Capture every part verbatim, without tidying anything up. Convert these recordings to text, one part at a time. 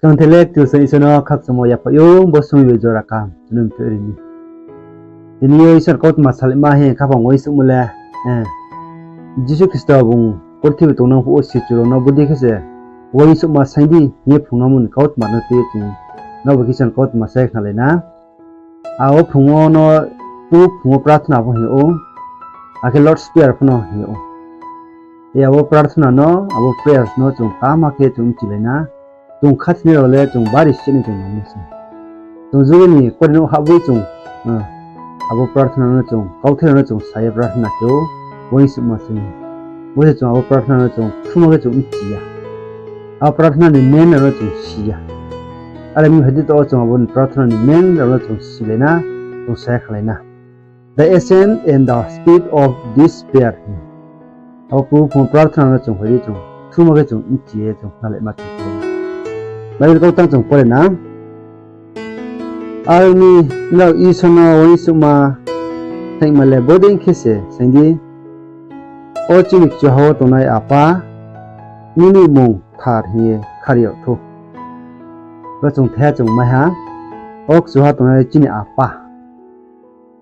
Kangthe le Kchusoyang Isor no khakchangmo yaphaih ou, bo song bai jora kaham chung no mthoih ri mi. Tini yo Isor kautma salaima hing khaphang uaingsouhmo le, eh, Jisu Khristo bung purthimbi tongnang phuh wo sichu rao no bodei khe se uaingsouhma saing di hing ye phrungmo ni kautma no tui ye chung no bo khe Isor kautma sa ye khnalai na. Abo phrungmo no, tu phrungmo prarthana pho hing ou, akhe Lord's Prayer pho no hing ou. Abo prarthana no, abo prayers no chung kaham khe chung mchilai na. Chung khathoinai rao le chung bari sini chung nangmo se. Chung juge ni kori no hahboi chung, eh, abo prarthana no chung, kauthai rao no chung sa ye prarthana khe ou, uaingsouhma se. Bo se chung abo prarthana no chung kthuma khe chung mchi ya. Abo prarthana ni men rao no chung si ya. Are mi phai di, taoh wo chung abo ni prarthana ni men rao no chung silai na, chung sa ye khnalai na. The essence and the spirit of this prayer. Abo purthimbi prarthana no chung phai di chung, kthuma khe chung mchi ye chung khnalaima chung khe. Bible kautang chung pore na. Are mi nrao Isor no uaingsouhma saingma le bodei khe se saing di, O chini kchuha wo tongnai Apa, nini mmung kthar hing ye khari yag thou. Bo chung thaiha chung mai ha, O kchuha tongnai chini Apa.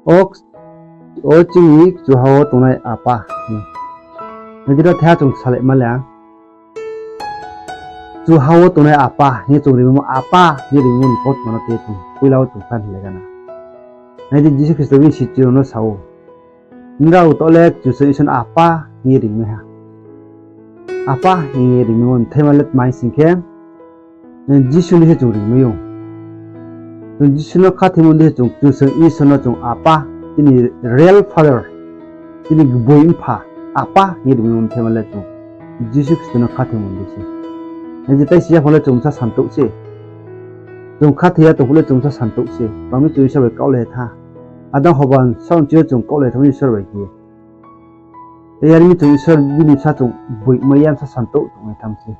O, o chini kchuha wo tongnai Apa. Nai di, ro thaiha chung salaima le, kchuha wo tongnai Apa hing ye chung rimimo, Apa hing ye rimimo ni kautma no tui ye chung poila wo chung khnalai gana. Nai di, Jisu Khristo bini sichu rao no sa ou, Nrao taoh le Kchusoyang Isor no Apa hing ye rimai ha. Apa hing ye rimimo ni thaima le tma hing sing khe, Jisu ni se chung rimai ou. Chung Jisu no khathoimo ni se chung Kchusoyang Isor no chung Apa, chini real Father, chini gboi mpha, Apa hing ye rimimo ni thaima le chung Jisu Khristo no khathoimo ni se. Nai di, tai si yaphang le chung bsa santouh se. Chung khathoi ya tong phuh le chung bsa santouh se. Tma mi chung Isor bai kaohlai tha. Adam Hoba saoh chi yo chung kaohlai thanng mi Isor bai khe. Yar mi chung Isor bini bsa chung boimai ya, bsa santouh chung nai tham se.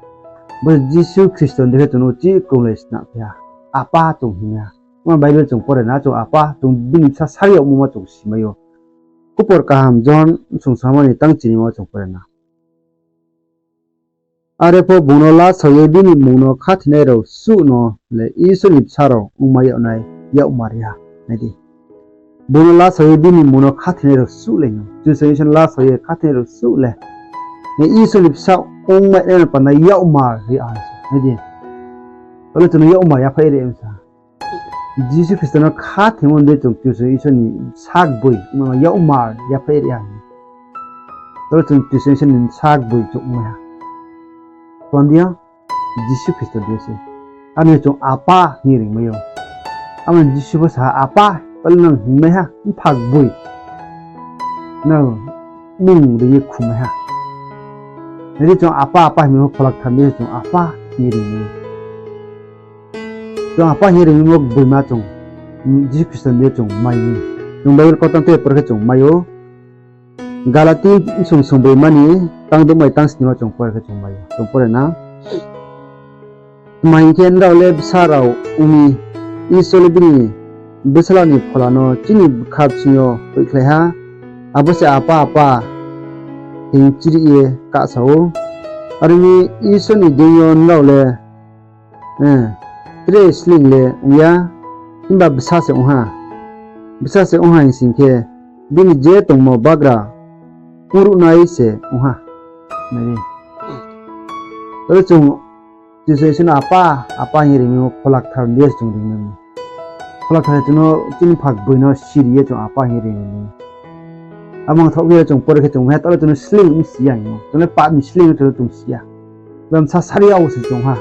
Bo Jisu Khristo ni dei khe chung no uchih krunglai snam phi ha. Apa chung hing ha. Abo Bible chung pore na, chung Apa, chung bini bsa sari yagmo ma chung simai ou. Khupor kaham Johon bsung samo ni tang chinimo chung pore na. Are pho bung no lasao ye bini mmung no khathoinai rao suh no le Isor ni bsa rao ongmai yag nai yakmar ya. Nai di. Bung no lasao ye bini mmung no khathoinai rao suh le no. Kchusoyang Isor no lasao ye khathoinai rao suh le. Isor ni bsa ongmai nai no panda yakmar ri ha se. Nai di. Tale chung no yakmar yaphaih ri msa. Jisu Khristo no khathoimo ni dei chung Kchusoyang Isor ni sak boi, ma yakmar yaphaih ri ha. Tale chung Kchusoyang Isor ni sak boi chung ongmai ha. Tma di ya, Jisu Khristo dei se. Aro ni chung Apa hing rimai ou. Abo ni Jisu pho sa ha, Apa, tale nang hingmai ha, mpha gboi. Nang mmung ri ye khumai ha. Nai di, chung Apa, Apa hingmai pho Phola Kthar ni dei chung Apa hing rimai ou. Chung Apa hing rimimo gboima chung, Jisu Khristo ni dei chung mai mi. Chung Bible kautang tei pore khe chung mai ou. Galati bsung sungbroi ma ni tang douh mai tang sni ma chung pore khe chung mai ou. Chung pore na. Tma hing khe nrao le bsa rao ong mi, Isor le bini bsala ni phola no chini bkha bsing yo hoihkhlai ha, abo se Apa, Apa hing chirih ye kahsa ou. Are mi Isor ni deing yo nrao le, eh, tre sleing le ong ya, himba bsa se ong ha. Bsa se ong ha hing sing khe, bini je tongmo bagra ongruhnai se ong ha. Nai di. Tale chung Kchusoyang Isor no Apa, Apa hing rimimo Phola Kthar ni dei se chung rimai mi. Phola Kthar chung no chini mpha gboi no siri ye chung Apa hing rimai mi. Amang thaoh khe chung pore khe chung mai ha, tale chung no sleing ong si ya hing ou. Chung le pap ni sleing chung no chung si ya. Bsa sari yag se chung ha.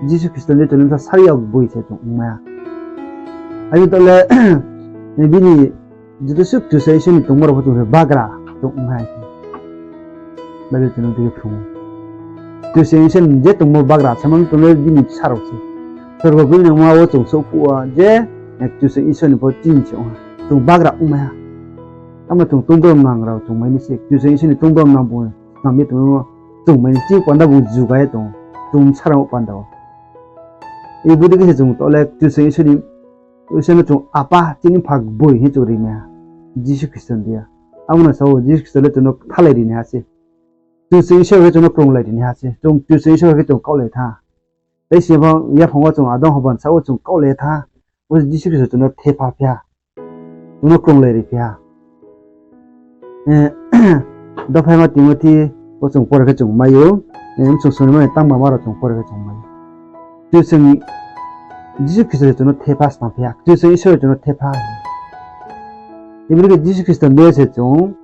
Jisu Khristo ni chung bsa sari yag gboi se chung ongmai ha. Are tale, bini joto suh Kchusoyang Isor ni tongmo rao pho chung se bagra chung ongmai ha. Bible chung no dei khe phrung ou. Kchusoyang Isor ni je tongmo bagra, samang tong le bini bsa rao se. Sorgo bini nangma wo chung souh phuh wo je, eh, Kchusoyang Isor ni pho chini se ong ha. Chung bagra ongmai ha. Amo chung tongbromnang rao chung mai ni se. Kchusoyang Isor ni tongbromnang bung snam ye tongmo chung mai ni, chini panda bung juga ye tong ou. Chung bsa rao panda wo. Bodei khe se chung tale Kchusoyang Isor ni, Isor no chung Apa, chini mpha gboi hing chung rimai ha. Jisu Khristo ni dei ya. Abo no sa ou, Jisu Khristo le chung no kthalai ri naiha se. Kchusoyang Isor khe chung no krunglai ri naiha se. Chung Kchusoyang Isor khe chung kaohlai tha. Tei sini pho yaphang wo chung Adam Hoba ni saoh wo chung kaoh le tha. Bo se Jisu Khristo chung no thepha phi ha. Chung no krunglai ri phi ha. Dophaima Timothi wo chung pore khe chung mai ou. Bsung songrimani tangma ma rao chung pore khe chung mai ou. Kchusoyang Jisu Khristo se chung no thepha snam phi ha. Kchusoyang Isor chung no thepha. Ibri khe Jisu Khristo ni se chung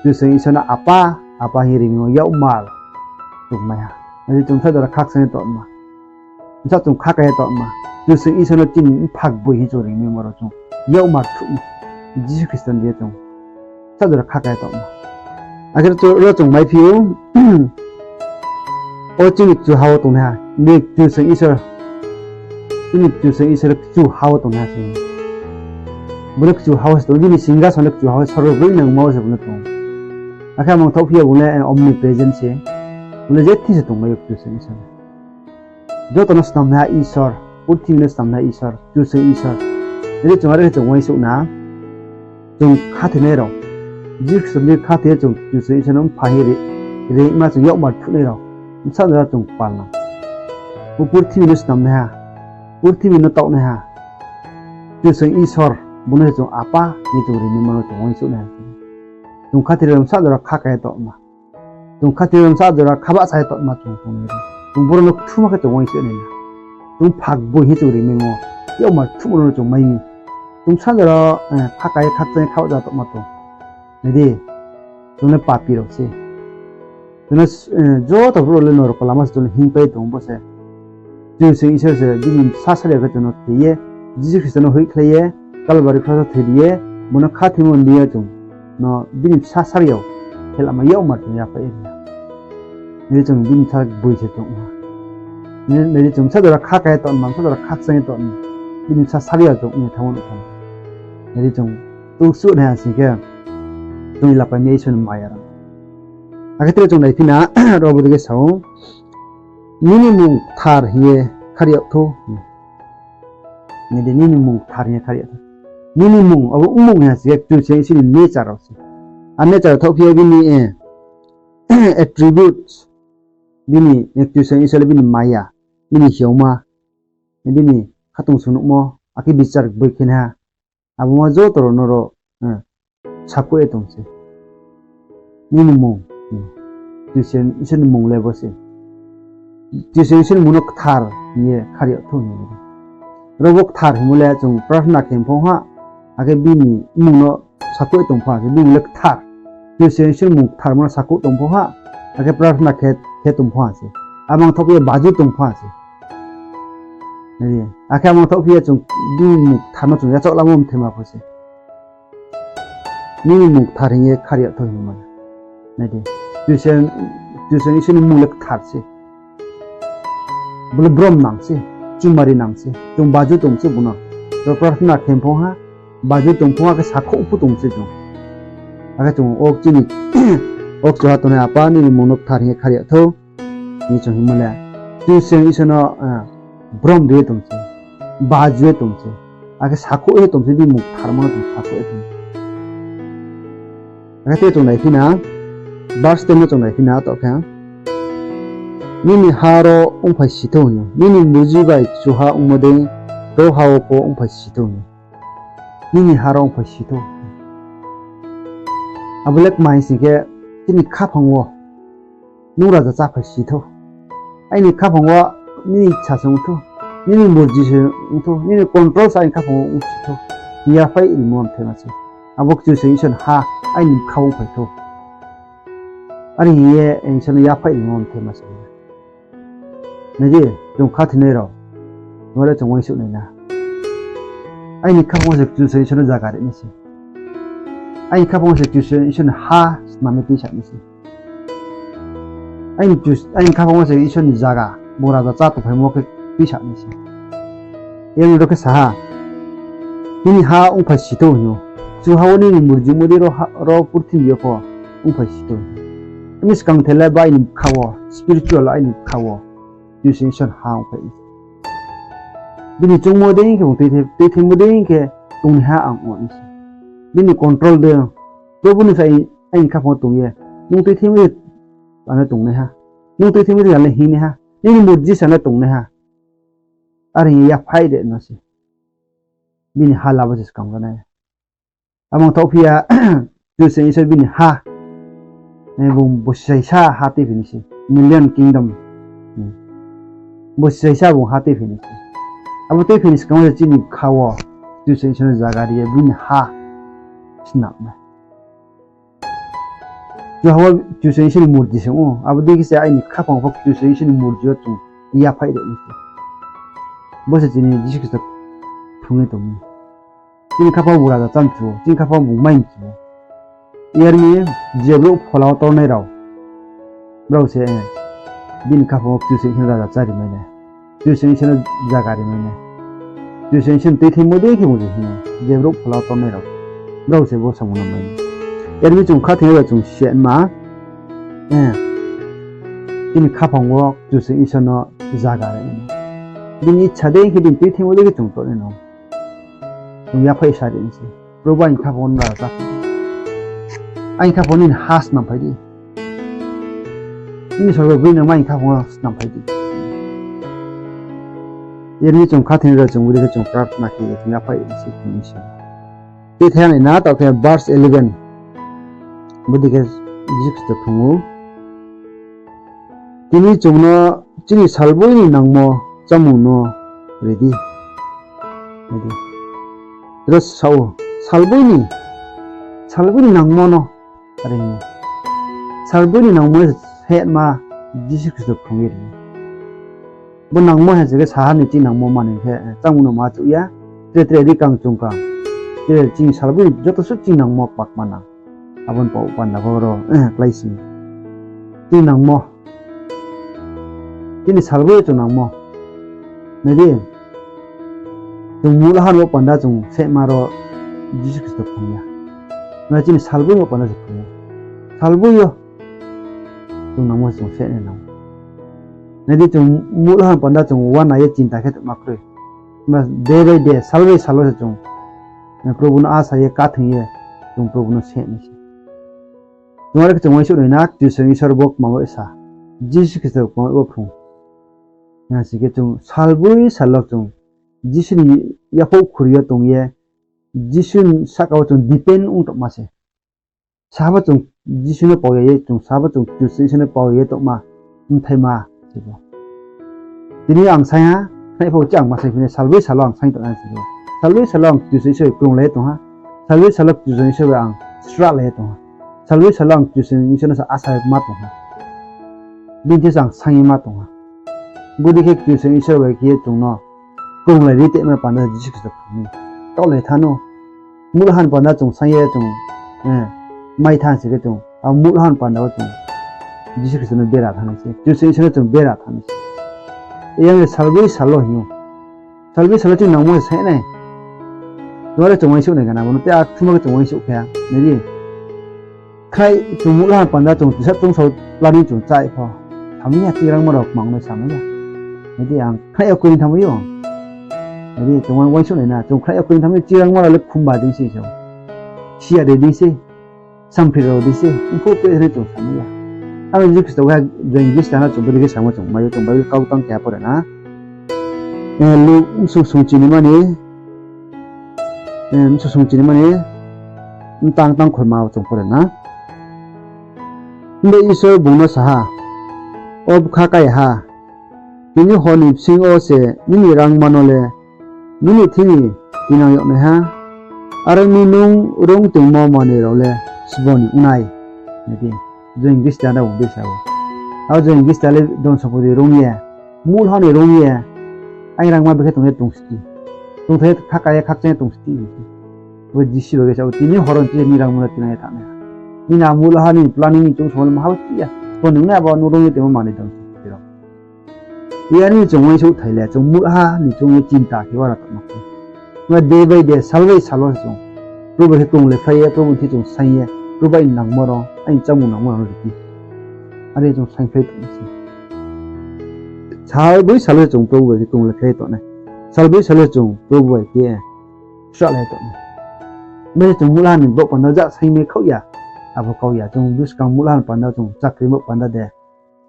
Kchusoyang Isor no Apa, Apa hing rimimo yakmar chung mai ha. Nai di, chung bsa jora khakchang ye tongma, bsa chung khakai ye tongma, Kchusoyang Isor no chini mpha gboi hing chung rimimo rao chung yakmar thuh mi. Jisu Khristo ni je chung bsa jora khakai ye tongma. Akhe ro chung maiphi ou, o chini kchuha wo tongnaiha, ni Kchusoyang Isor, chini Kchusoyang Isor kchuha wo tongnaiha se. Bo le kchuha wo se tong, bini singhason le kchuha wo, sorgo broi nangma wo se bo le tong. Akhe amang thaohphi ya bung le omnipresent se. Bung le je thing se tongmai ou Kchusoyang Isor. Joto no snamnaiha Isor, purthimbi no snamnaiha Isor, Kchusoyang Isor. Nai di, chung are khe chung uaingsouh na, chung khathoinai rao, Jisu Khristo ni khathoi ye chung Kchusoyang Isor no mpha hing ri, rima chung yakmar thuhnai rao, bsa jora chung pal nang. Bo purthimbi no snamnaiha, purthimbi no taohnaiha Kchusoyang Isor, bung no se chung Apa hing chung rimimo no chung uaingsouh nai. Chung khathoinai rao bsa jora khakai ye tongma, chung khathoinai rao bsa jora khabahcha ye tongma chung tong nai. Chung boro no kthuma khe chung uaingsouh nai na. Chung mpha gboi hing chung rimimo, yakmar thuhmo no chung mai mi. Chung bsa jora khakai ye khakchang ye khabahcha tongma tong. Nai di, chung le papi rao se. Chung le joto brouh le norok lama se chung le hingpai tong bo se. Kchusoyang Isor se bini bsa sari ya khe chung no thoi ye, Jisu Khristo no hoihkhlai ye, Kalbari kros wo thoi ri ye, bung no khathoimo ni deing yo chung no bini bsa sari ya khe lama yakmar chung yaphaih ye ri ha. Nai di, chung bini bsa gboi se tong ha. Nai di, chung bsa jora khakai ye tongma, bsa jora khakchang ye tongma, bini bsa sari ya chung ong ye thanngmo no thanng. Nai di, chung tusuh nai ha sing khe, chung ni lapai mi Isor ni maya rao. Akhe tre chung naiphi na, ro bo dei khe sa ou, nini mmung kthar hing ye khari yag thou. Nai di, nini mmung kthar hing ye khari yag thou. Nini mmung, abo mmung ha se Kchusoyang Isor ni nature rao se. A nature thaohphi ya bini attributes, bini Kchusoyang Isor le bini maya, bini hiaoma, bini khatungsung nuhmo, akhe bichar gboi khe naiha, abo ma joto rao no ro sakhouh ye tong se. Nini mmung, Kchusoyang Isor ni mmung le bo se. Kchusoyang Isor ni mmung no kthar hing ye khari yag thou hing ye. Ro bo kthar hingmo le chung prarthana khe pho ha, akhe bini mmung no sakhouh ye tong pho ha se, bini mmung le kthar. Kchusoyang Isor ni mmung ktharmo no sakhouh tong pho ha, akhe prarthana khe, khe tong pho ha se. Amang thaohphi ye baju tong pho ha se. Nai di, akhe amang thaohphi ye chung bini mmung kthar no chung yachaoh lamo mthaima pho se. Nini mmung kthar hing ye khari yag thou hingmo le. Nai di, Kchusoyang Isor ni mmung le kthar se. Bo le brom nang se, chumari nang se, chung baju tong se bung no. Ro prarthana khe pho ha, baju tong pho ha, khe sakhouh pho tong se chung. Akhe chung o chini, o kchuha tongnai Apa, nini mmung no kthar hing ye khari yag thou. Hing chung hingmo le, Kchusoyang Isor no brom ri ye tong se, baju ye tong se, akhe sakhouh ye tong se, bini mmung ktharmo no chung sakhouh ye tong se. Akhe tre chung naiphi na, verse ten no chung naiphi na, taoh khe, nini ha ro ongphai si thou hing ou, nini murji bai kchuha ongmo dei, ro ha wo pho ongphai si thou hing ou. Nini ha ro ongphai si thou. Abo le kma hing sing khe, chini khaphang wo nung raja cháphai si thou. Aini khaphang wo nini icha se ong thou, nini murji se ong thou, nini control se aini khaphang wo ong si thou, hing yaphaih rimo mthaima se. Abo Kchusoyang Isor ni ha aini bkha wo ongphai thou. Are hing ye Isor no yaphaih rimo mthaima se. Nai di, chung khathoinai rao, chung are chung uaingsouh nai na. Aini khaphang wo se Kchusoyang Isor no zaga ri nai se. Aini khaphang wo se Kchusoyang Isor ni ha snam ye tuisa nai se. Aini khaphang wo se Isor ni zaga, bung raja chá tongphaimo khe tuisa nai se. Yar ni ro khe sa ha, nini ha ongphai si thou hing ou. Kchuha wo nini murjimo dei ro purthimbi yo pho ongphai si thou. Ani skang the le ba aini bkha wo, spiritual aini bkha wo, Kchusoyang Isor ni ha ongphai. Bini choungmo dei khe bung tuithe-, tuithaimo dei khe tongnaiha ang ong nai se. Bini control de, Probu ni sa aini khaphang wo tong ye, nung tuithaimo dei ano tongnaiha, nung tuithaimo dei ano hingnaiha, nini murji sa ano tongnaiha. Are hing ye yaphaih ri no se. Bini ha labo se skang nai. Amang thaoh phi ya, Kchusoyang Isor bini ha. Bung bosisaisa ha tuiphi ni se. Million kingdom. Bosisaisa bung ha tuiphi ni se. Abo tuiphi ni skang wo se chini bkha wo Kchusoyang Isor no zaga ri ye bini ha snam nai. Chuha wo Kchusoyang Isor ni murti se ong ou. Abo dei khe se aini khaphang pho Kchusoyang Isor ni murti wo chung yaphaih ri ni se. Bo se chini Jisu Khristo phrung ye tong mi. Chini khaphang bung raja chá mchu ou, chini khaphang bung mai mchu ou. Yar mi je brouh phola wo tornai rao, brao se bini khaphang wo Kchusoyang Isor no raja chári mai nai, Kchusoyang Isor no zaga ri mai nai, Kchusoyang Isor ni tuithaimo dei khe bung se hing nai, je brouh phola wo tornai rao, brao se bo samung no mai nai. Yar mi chung khathoinai rao chung sima, chini khaphang wo Kchusoyang Isor no zaga ri nai. Bini icha dei khe, bini tuithaimo dei khe chung tongnai no chung yaphaih sa ri ni se. Probu, aini khaphang wo nung raja chá di. Aini khaphang wo nini ha snamphai di. Nini sorgo bini nangma aini khaphang wo snamphai di. Yar mi chung khathoinai rao chung bodei khe chung prarthana khe ye chung yaphaih ri ni se, chung Isor. Tei thang ni na, taoh khe verse eleven. Bodei khe Jisu Khristo phrung ou. Tini chung no chini salboi ni nangmo chámung no ri di. Ri di. Ro sa ou, salboi ni, salboi ni nangmo no, are hing ye. Salboi ni nangmo no se ma Jisu Khristo phrung ye ri. Bo nangmo hai se khe saha ni chini nangmo manoi khe, chámung no ma chouh ya, tre tre ri kang chung kang, tre chini salboi ni joto suh chini nangmo kpakma nang. Abo ni pao panda pho ro, klái si. Chini nangmo. Chini salboi yo chung nangmo. Nai di, chung muhlaha ni bo panda chung sehma ro Jisu Khristo phrung ya. Nai chini salboi ni bo panda se phrung ou. Salboi yo chung nangmo se chung sehnai nang. Nai di, chung muhlaha ni panda chung uana ye chinta khe tongma kroi. Day by day, sal bai sal wo se chung Probu no asa ye, khathoi ye chung Probu no sehnai se. Chung are khe chung uaingsouh nai na, Kchusoyang Isor bo kma bai sa, Jisu Khristo kma bai phrung. Nang si khe chung salboi sal wo chung Jisu ni yaphouh khuri yo tong ye, Jisu ni sahka wo chung depend ong tongma se. Sabo chung Jisu no pao ya ye, chung sabo chung Kchusoyang Isor no pao ya ye tongma, bthaima se bo. Tini ang saing ha, khnai pho chini ang ma saingphi nai, salboi sal wo ang saing tongnai se bo. Salboi sal wo ang Kchusoyang Isor bai krunglai ye tong ha. Salboi sal wo Kchusoyang Isor bai ang srahlai ye tong ha. Salboi sal wo ang Kchusoyang Isor no se asa ye ma tong ha. Bini thing se ang saing ye ma tong ha. Bodei khe Kchusoyang Isor bai khe ye chung no krunglai ri tongma panda Jisu Khristo phrung mi. Taoh le thanng ou. Muhlaha ni panda chung saing ye chung mai thanng si khe chung, a muhlaha ni panda wo chung Jisu Khristo no bera thanng nai se, Kchusoyang Isor no chung bera thanng nai se. Yang le salboi sal wo hing ou. Salboi sal wo chini nangmo se saing nai. Chung are chung uaingsouh nai gana, bo no tei akthuma khe chung uaingsouh khe, nai di. Khnai chung muhlaha ni panda chung tisa chung sao planning chung chai pho, samai ya, chini rangma rao kmang nai samai ya. Nai di, ang khnai yo koi thanngmai ou. Nai di, chung uaingsouh nai na, chung khnai yo koi thanngmai, chini rangma rao le khumba dei se, siya de dei se, samphi rao dei se, mphuh pe hing ye chung samai ya. Aro Jisu Khristo khe join Khristo no chung bodei khe samo chung mai ou, chung Bible kau tang keha pore na. Luke bsung sungchinima ni, bsung sungchinima ni mtang tang kholma wo chung pore na. Himba Isor bung no sa ha, O bkha kaiha, tini hor ni bsing yo se nini rangma no le nini thing ni tinang yag naiha, are ong mi nung rung tongmo manoi rao le sbo ni ong nai. Nai di, join Khristo no bung dei sa ou. Abo join Khristo le dhon sompoti rung ye, muhlaha ni rung ye, aini rangma bekhe tong ye tong sdi, tongthai ye khaka ye khakchang ye tong sdi. Bo Jisu bai khe sa ou, tini hor ni chini rangma no tinang ye thanng nai. Nini a muhlaha ni planning ni chung samo le maha bo chi ya. Sbo ni ong nai abo nung rung ye tongmo manoi dhon sompoti rao. Yar mi chung uaingsouhthai le, chung muhlaha ni chung ye chinta khe uara tongma khe. Day by day, sal bai sal wo se chung Probu khe krunglai phlai ye, Probu ni thing chung saing ye, Probu, aini nangmo rao, aini chámung nangmo rao no ri di. Are chung saingphlai tong se. Salboi sal wo se chung Probu bai khe krunglai phlai tong nai. Salboi sal wo se chung Probu bai khe srahlai tong nai. Bai chung muhlaha ni bo panda ja saingmai khaoh ya. Abo kau ya, chung buskang muhlaha ni panda chung chakri bo panda de,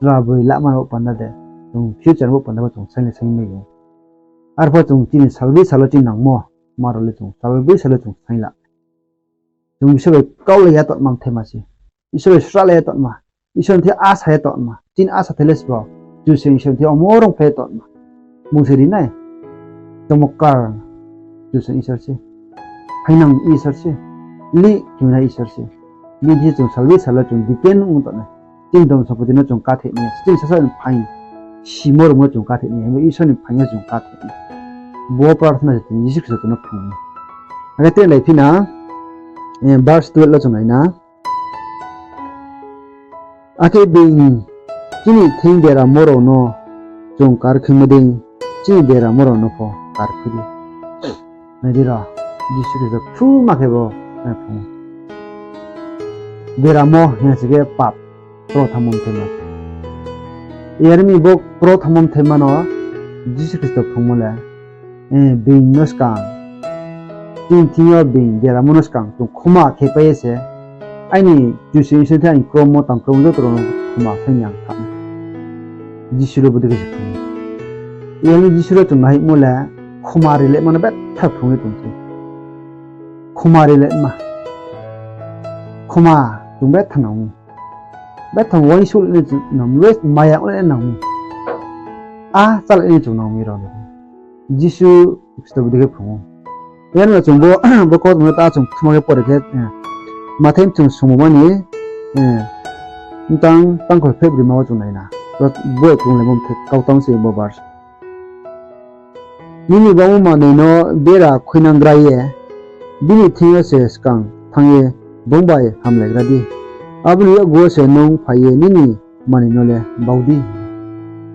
chra broi lama bo panda de, chung future bo panda bo chung sainglai saingmai ou. Arphuh chung chini salbei sal wo chini nangmo, ma rao le chung salbei sal wo chung saing la. Chung Isor bai kau la ya tongma mthaima se. Isor bai srah la ya tongma. Isor ni thing asa ya tongma. Chini asa thai le sbo. Kchusoyang Isor ni thing omo rong phe tongma. Bung se ri nai. Chomotkar. Kchusoyang Isor se. Phainang Isor se. Lih khe nai Isor se. Bini thing chung salbei sal wo chung depend ong tongnai. Chini dhon sompoti no chung katheh nai. Chini sasa ni phaing. Simo rao no chung katheh nai. Isor ni phaing no chung katheh nai. Bo prarthana se chung Jisu Khristo no phrung nai. Akhe tre lai phi na, verse twelve wo chung nai na. Akhe being chini thing deramo rao no chung karkhuimo dei, chini deramo rao no pho karkhui di. Nai di ro, Jisu Khristo phrungma khe bo, eh, phrung. Deramo hing ya se khe pap, prothamo mthaima. Yar mi bo prothamo mthaima no Jisu Khristo phrungmo le, eh, being no skang, chini thing yo being deramo no skang chung khoma khe pai ye se, aini Kchusoyang Isor ni thing aini kromo tang kromo joto rao no khoma saing ni ang thanng. Jisu le bodei khe se phrung. Yar mi Jisu le chung naihmo le khoma rilema no betha phrung ye tong se. Khoma rilema. Khoma chung betha nang mi. Betha uaingsouh le nang mi, maya le nang mi. A chálai ni chung nang mi rao le. Jisu Khristo bodei khe phrung ou. Yar no chung bo, bo kautma no ta chung kthuma khe pore khe, eh, Mathai mchung sungmoma ni, eh, mtang tangkhol phehbrima wo chung nai na. Bo, bo krung le bo mthe kautang se bo verse. Nini bangmo manoi no bera khuinanggra ye, bini thing yo se skang thanng ye bung bai hamlaigra di. Abo ni yakgu wo se nung phai ye nini manoi no le bau di.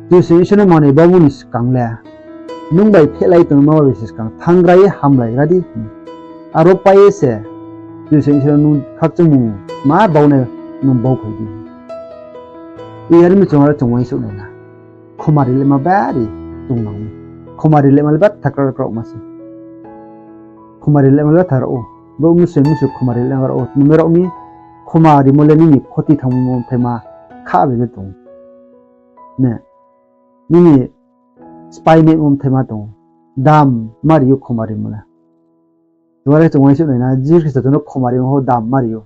Kchusoyang Isor no manoi baumo ni skang le, nung bai phehlai tongma bai se skang thanngra ye hamlaigra di. Aro pai ye se, Kchusoyang Isor no nung khakchangmung ma bau nai nung bau phai di. Yar mi chung aro chung uaingsouh nai na. Khoma rilema bari chung nang mi. Khoma rilema le betha kraoh kraohma se. Khoma rilema le betha rao ou. Bo mnusu mnusu khoma rilema rao ou. Nung rao mi khoma rimo le nini khoti thanngmo mthaima kha bai le tong. Ne. Nini spái maimo mthaima tong. Dam ma ri ou khoma rimo le. Chuare chung uaingsouh nai na, Jisu Khristo chung no khoma rimo pho dam ma ri ou.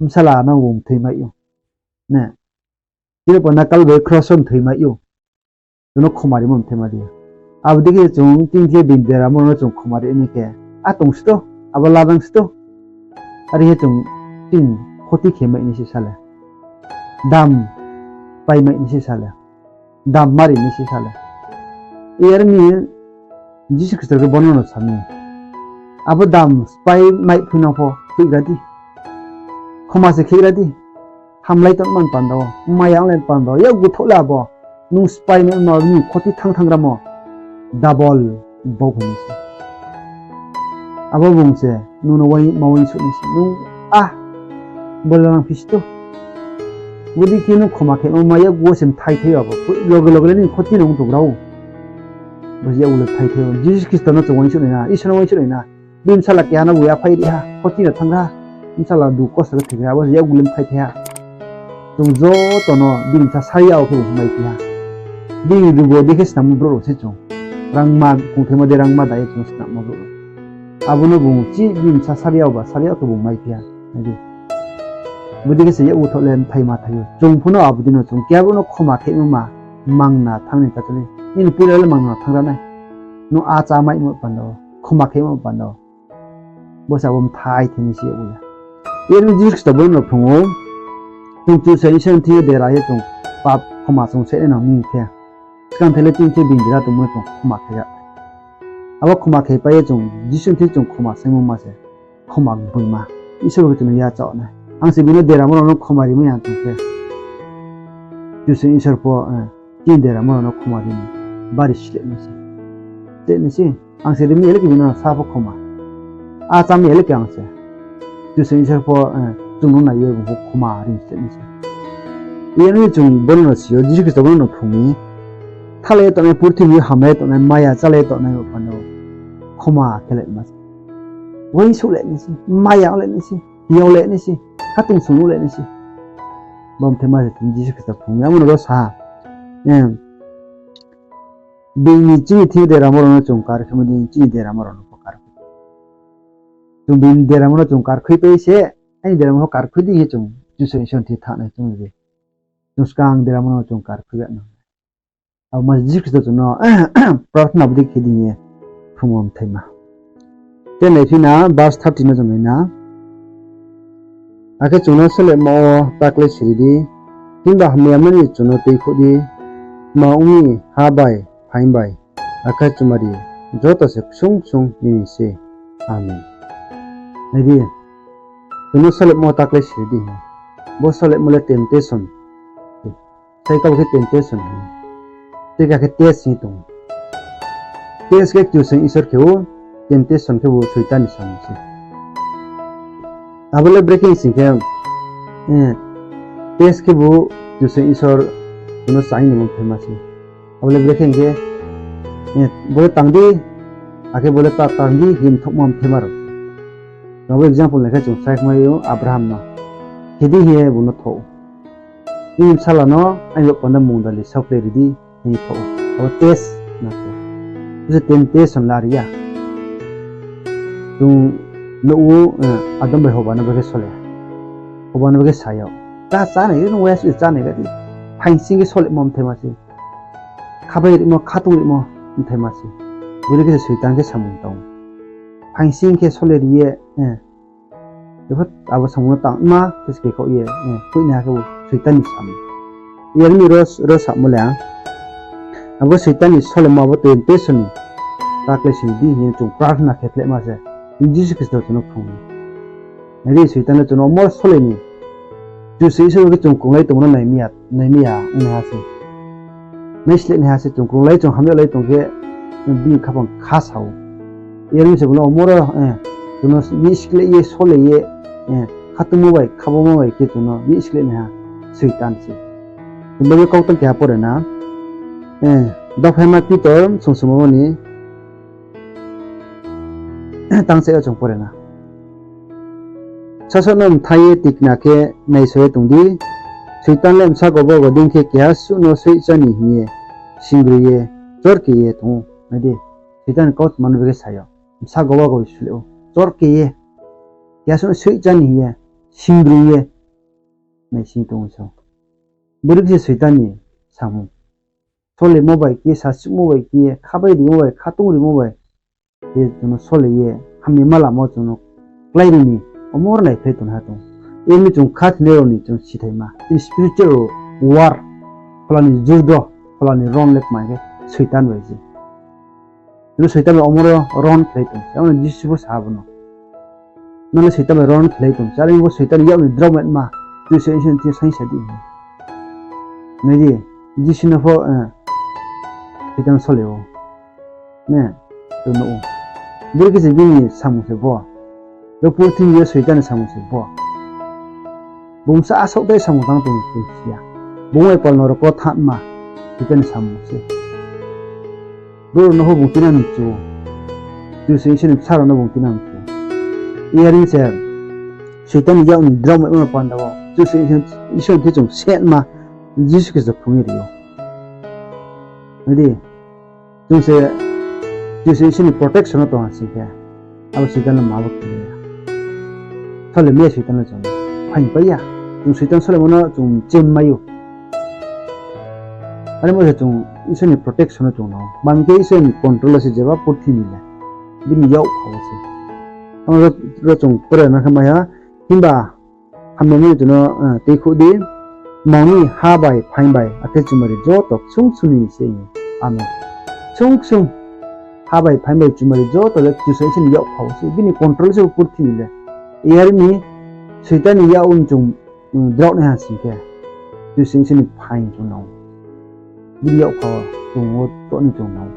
Bsala no bung thoi mai ou. Ne. Chini panda Kalbari kros wo thoi mai ou. Chung no khoma rimo mthaima di. Abo dei khe chung chini khe being deramo rao no chung khoma ri mi khe, a tong sto, abo ladang sto. Are khe chung chini khoti khe mai ni se sa le. Dam pai mai ni se sa le. Dam ma ri ni se sa le. Yar mi Jisu Khristo khe bono no sa mi. Abo dam spái mai phuinang pho, khuigra di. Khoma se khegra di. Hamlai tongma ni panda wo, maya onglai ni panda wo, yakgu thoh le abo, nung spái mai ma nini khoti thanng thanngramo, double bau phai ni se. Abo bung se, nung no uai, ma uaingsouh ni se, nung, a, bo le nang phisto. Bodei khe nung khoma khemo ma yakgu wo se mthai thai abo, loge loge le nini khoti no ong tong rao. Bo se yakgu le mthai thai ou, Jisu Khristo no chung uaingsouh nai na, Isor no uaingsouh nai na. Bini bsala keha no bo yaphai ri ha, khoti no thanng ha, bsala du kosto khe thoi ha, abo se yakgu le mthai thai ha. Chung joto no bini bsa sari yag khe bung maiphi ha. Bini rubo dei khe snammo brouh rao se chung. Rangma kongthaima dei rangma dai ye chung snammo brouh rao. Abo no bung chih bini bsa sari yag ba, sari yag khe bung maiphi ha. Bodei khe se yakgu thoh le mthaima thai ou. Chung pho no abo dei no chung keha brouh no khoma khemo ma, mangna thanng ni kachari. Nini poila le mangna thanng ra nai. Nung a chá maimo panda wo, khoma khemo panda wo. Bo se abo mthai thai ni se yakgu le. Yar mi Jisu Khristo bono phrung ou. Chung Kchusoyang Isor ni thing yo dera ye chung pap khoma chung se nai nang mi khe. Skang thai le chini khe being dera tongmo no chung khoma khe ya. Abo khoma khe pai ye chung Jisu ni thing chung khoma saingmo ma se. Khoma gboima. Isor bo khe chung no yachaoh nai. Ang se bini deramo rao no khoma rimai ya tong khe, Kchusoyang Isor pho, eh, chini deramo rao no khoma ri ni bari sleh nai se. Sleh nai se. Ang se rimai ya le khe bini sa pho khoma. A chámai ya le khe ang se. Kchusoyang Isor pho, eh, chung no nai ye bung pho khoma ri ni sleh nai se. Yar mi chung bono no si ou, Jisu Khristo bono no phrung mi. Thalai ye tongnai purthimbi yo hamlai ye tongnai, maya chálai ye tongnai rao panda wo khoma khe le ma se. Uaingsouh le nai se, maya le nai se, yag le nai se, khatungsung le nai se. Bo mthaima se Jisu Khristo phrung mi, abo no ro sa ha. Bini chini thing deramo rao no chung karkhui mo di, chini deramo rao no pho karkhui. Chung bini deramo no chung karkhui pai se, aini deramo pho karkhui di hing ye chung Kchusoyang Isor ni thing thanng nai chung di. Chung skang deramo no chung karkhui ya no. Abo ma Jisu Khristo chung no prarthana bdi khe di hing ye phrungmo mthaima. Khe naiphi na, verse thirty no chung nai na. Akhe chung no solemo wo ta klái siri di, himba hamyama ni chung no tuikhouh di, tma ong mi ha bai, phaing bai, akhe chumari, joto se ksung ksung nini se. Amen. Nai di, chung no solemo wo ta klái siri di. Bo solemo le temptation. Sai kabo khe temptation hing. Tei kha khe test hing tong ou. Test khe Kchusoyang Isor khe ou, temptation khe bo Soitan ni samung se. Abo le brekhe sing khe, test khe bo Kchusoyang Isor chung no chang ni mungthaima se. Abo le brekhe khe, bo le tang di, akhe bo le ta tang di hing mthaohmo mthaima rao. Abo example nai khe chung saikmai ou Abraham no. Khe di hing ye bung no thoh ou. Nini bsala no aini baoh panda mungdali saohkhlai ri di, hing ye thoh ou. Abo test na khe. Bo se temptation la ri ya. Chung nuh ou, Adam bai Hoba no bo khe sole. Hoba no bo khe sa yag. Chá, chá nai, nung waiha suh chá nai ga di. Phaing sing khe solemo mthaima se. Khabai rimo, khatung rimo mthaima se. Bodei khe se Soitan khe samung tang ou. Phaing sing khe sole ri ye, abo samung no tangma khe se kekhaoh ye, hoihnaiha khe bo Soitan ni samung. Yar mi ro samo le, abo Soitan ni solemo abo temptation ni ta klái siri di hing ye chung prarthana khe phlehma se. Jisu Khristo chung no phrung ou. Nai di, Soitan le chung no omo sole ni. Kchusoyang Isor khe chung krunglai tongmo no naimi ya, naimi ya ongnaiha se. Naisleh naiha se chung krunglai chung hamyag lai tong khe, bini khaphang kha sa ou. Yar mi se bung no omo ro, chung no bihih sikleh ye, sole ye, khatungmo bai, khabomo bai khe chung no bihih sikleh naiha Soitan se. Chung bo ye kautang keha pore na. Dophaima Pitor sungsungmo ni tangsa yo chung pore na. Sasaoh no mtha ye tikna khe naisao ye tong di, Soitan le bsa goba go dei khe keha suh no soihchá ni hing ye, singbroi ye, chorke ye tong ou. Nai di, Soitan ni kautma no bo khe sa yo. Bsa goba go bai suleh ou. Chorke ye, keha suh no soihchá ni hing ye, singbroi ye, naising tong ou. Bodei khe se Soitan ni samung. Solemo bai khe, sasuhmo bai khe, khabai rimo bai, khatung rimo bai khe chung no sole ye, hamyama lama wo chung no kláiri ni, omo ro naiphlai tongnaiha tong ou. Yar mi chung khathoinai rao ni chung sithaima, chini spiritual war, phola ni judo, phola ni ron le kma khe Soitan bai se. Chung no Soitan bai omo ro ron khlai tong se, abo no Jisu pho sa ha bo no. Nung le Soitan bai ron khlai tong se, are bo Soitan ni yak ni drao maima, Kchusoyang Isor ni thing yo saingsa di hing. Nai di, Jisu no pho Soitan sole ou. Ne, chung nuh ou. Bodei khe se bini samung se bo. Bo purthimbi yo Soitan ni samung se bo. Bung bsa asaoh dei samung tang tong si ya. Bung bai pal no rokho thanngma, Soitan ni samung se. Brouh rao no pho bung tinang mchu ou. Kchusoyang Isor ni bsa rao no bung tinang mchu ou. Yar mi se Soitan ni yak ni drao maimo no panda wo Kchusoyang Isor ni thing chung setma, Jisu Khristo phrung ye ri ou. Nai di, chung se Kchusoyang Isor ni protection no tong ha sing khe, abo Soitan no ma bo khe ya. Sole mai ya Soitan no chung, phaingpai ya. Chung Soitan solemo no chung chem mai ou. Are mo se chung Isor ni protection no chung nang ou. Bang khe Isor ni control wo se jeba purthimbi le. Bini yakpha wo se. Abo ro chung pore na khe mai ha, himba hamyama ni chung no tuikhouh di, tma ong mi ha bai, phaing bai, akhe chumari joto ksung ksung nini se. Amen. Ksung ksung, ha bai, phaing bai, chumari joto le Kchusoyang Isor ni yakpha wo se, bini control se bo purthimbi le. Yar mi Soitan ni yak wo chung drao naiha sing khe, Kchusoyang Isor ni phaing chung nang ou. Bini yakpha wo chung wo toh ni chung nang ou.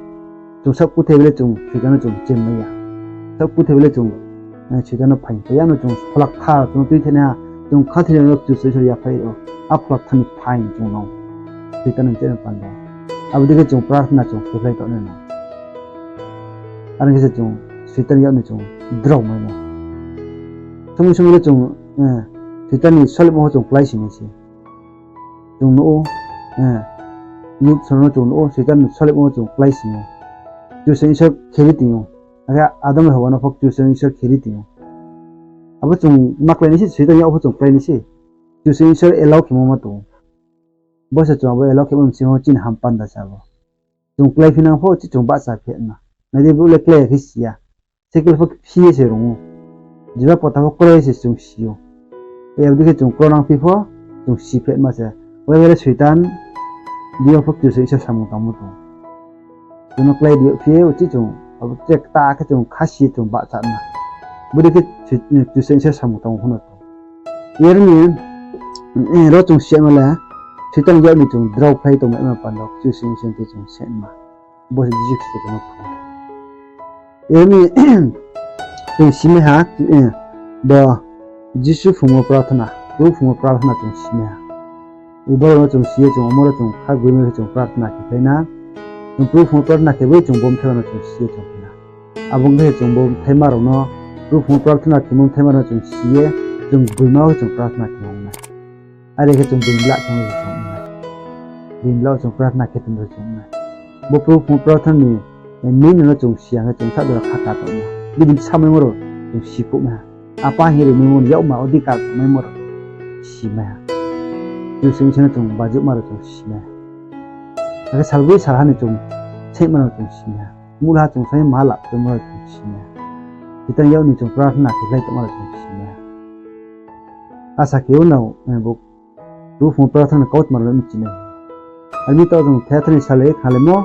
Chung saoh kuthai bai le chung Soitan no chung chem mai ya. Saoh kuthai bai le chung Soitan no phaingpai ya no chung Phola Kthar chung no tuithenaiha, chung khathoinai rao no Kchusoyang Isor yaphai ou. A Phola Kthar ni phaing chung nang ou. Soitan no chem panda. Abo dei khe chung prarthana chung khe phlai tong nai nang ou. Are khe se chung Soitan ni yak ni chung drao mai nai. Somoi somoi le chung Soitan ni solemo pho chung klái si nai se. Chung nuh ou, Yub song no chung nuh ou, Soitan ni solemo no chung klái sing ou. Kchusoyang Isor kheri tong ou. Akhe Adam bai Hawa no pho Kchusoyang Isor kheri tong ou. Abo chung ma klái nai se, Soitan yag pho chung klái nai se. Kchusoyang Isor allow khemo ma tong ou. Bo se chung abo allow khemo bsing yo chini hampanda se abo. Chung klái phi nang pho chi chung bahcha phi ma. Nai di, brouh le klái ya khe si ya. Cycle pho phi ye se rung ou. Jiba pota pho kroi ye se chung si ou. Abo dei khe chung kronang phi pho chung si phi ma se. Abo le Soitan di yo pho Kchusoyang Isor samung tangmo tong ou. Chung no klái di yo phi ye uchih chung, abo tre kta khe chung khasi ye chung bahcha na. Bo dei khe Kchusoyang Isor samung tangmo pho no tong ou. Aro ni, ro chung si ya ma le, Soitan yag ni chung drao phlai tongmai ma panda wo Kchusoyang Isor tui chung si ma. Bo se Jisu Khristo chung no phrung. Aro ni chung simai ha, bo Jisu phrungmo prarthana, Probu phrungmo prarthana chung simai ha. Boro no chung si ye chung, omo ro chung kha gboimai khe chung prarthana khe phai na. Chung Probu phrungmo prarthana khe bai chung bo bthai ma no chung si ye chung phai na. Abo ong khe chung bo bthai ma rao no, Probu phrungmo prarthana khemo bthai ma rao no chung si ye, chung gboima wo khe chung prarthana khe ong nai. Are khe chung being bla khe ong nai. Being bla wo chung prarthana khe tong ro chung ong nai. Bo Probu phrungmo prarthana ni meaning no chung si ya khe chung tha dora kha ka tong na. Bini bsamaimo rao chung si khouh nai ha. Apa hing ye rimaimo ni yakma odhikar tongmaimo rao si mai ha. Kchusoyang Isor no chung bajuhma rao chung si mai ha. Akhe salboi salha ni chung saihma rao chung si mai ha. Muhlha chung sai maha lap tongmo rao chung si mai ha. Soitan yag ni chung prarthana khe phlai tongma rao chung si mai ha. Asa khe o nrao, bo Probu phrungmo prarthana ni kautma rao no mchi nai. Aro mi taoh chung Theathar ni sal le khnalaimo,